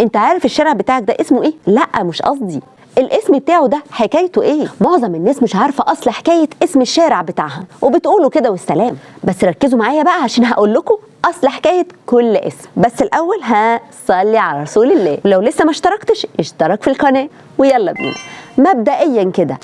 انت عارف الشارع بتاعك ده اسمه ايه؟ لا مش قصدي الاسم بتاعه ده حكايته ايه. معظم الناس مش عارفه اصل حكاية اسم الشارع بتاعها وبتقولوا كده والسلام. بس ركزوا معايا بقى عشان هقول لكم اصل حكاية كل اسم. بس الاول صلي على رسول الله، ولو لسه ما اشتركتش اشترك في القناة ويلا بينا. مبدئيا كده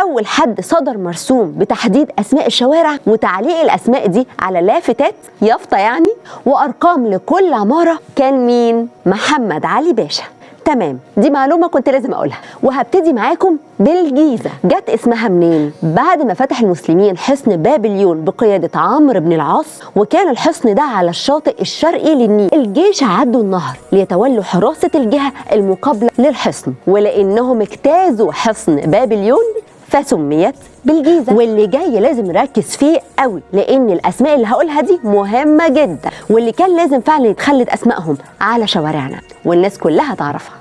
اول حد صدر مرسوم بتحديد اسماء الشوارع وتعليق الاسماء دي على لافتات يافطة يعني وارقام لكل عمارة كان مين؟ محمد علي باشا. تمام، دي معلومة كنت لازم أقولها. وهبتدي معاكم بالجيزة. جت اسمها منين؟ بعد ما فتح المسلمين حصن بابليون بقيادة عمرو بن العاص، وكان الحصن ده على الشاطئ الشرقي للنيل، الجيش عدوا النهر ليتولوا حراسة الجهة المقابلة للحصن، ولأنهم اجتازوا حصن بابليون فسميت بالجيزة. واللي جاي لازم نركز فيه قوي لأن الأسماء اللي هقولها دي مهمة جدا، واللي كان لازم فعلا يتخلد أسمائهم على شوارعنا والناس كلها تعرفها.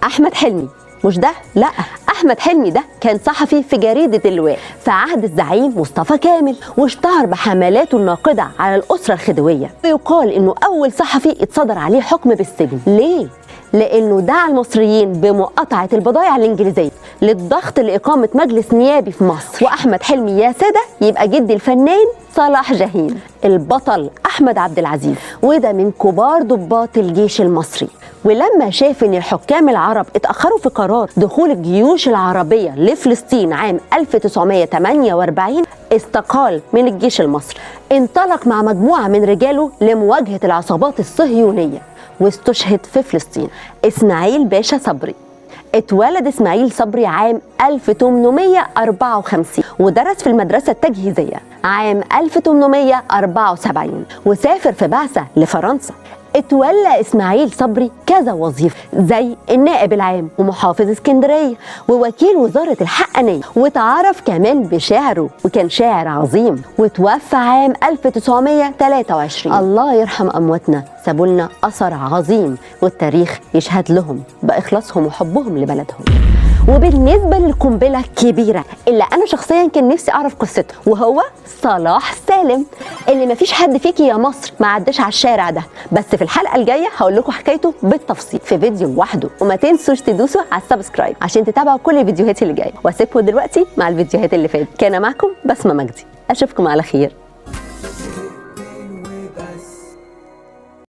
أحمد حلمي، مش ده، لا، أحمد حلمي ده كان صحفي في جريدة اللواء في عهد الزعيم مصطفى كامل، واشتهر بحملاته الناقدة على الأسرة الخديوية. ويقال إنه أول صحفي اتصدر عليه حكم بالسجن. ليه؟ لأنه دعا المصريين بمقاطعة البضائع الإنجليزية للضغط لإقامة مجلس نيابي في مصر. وأحمد حلمي يا سادة يبقى جد الفنان صلاح جاهين البطل أحمد عبد العزيز، وده من كبار ضباط الجيش المصري. ولما شاف إن الحكام العرب اتأخروا في قرار دخول الجيوش العربية لفلسطين عام 1948 استقال من الجيش المصري، انطلق مع مجموعة من رجاله لمواجهة العصابات الصهيونية واستشهد في فلسطين. إسماعيل باشا صبري، اتولد إسماعيل صبري عام 1854 ودرس في المدرسة التجهيزية عام 1874 وسافر في بعثة لفرنسا. اتولى إسماعيل صبري كذا وظيفة زي النائب العام ومحافظ اسكندرية ووكيل وزارة الحقانية، وتعرف كمان بشعره وكان شاعر عظيم، وتوفى عام 1923. الله يرحم أمواتنا، سابوا لنا أثر عظيم والتاريخ يشهد لهم بإخلاصهم وحبهم لبلدهم. وبالنسبة للقنبلة الكبيرة اللي أنا شخصيا كان نفسي أعرف قصته، وهو صلاح سالم، اللي مفيش حد فيكي يا مصر ما عداش على الشارع ده، بس في الحلقة الجاية هقول لكم حكايته بالتفصيل في فيديو لوحده. وما تنسوش تدوسوا على ال subscribe عشان تتابعوا كل الفيديوهات اللي جاية، واسيبكم دلوقتي مع الفيديوهات اللي فاتت. كان معكم بسمة مجدي، أشوفكم على خير.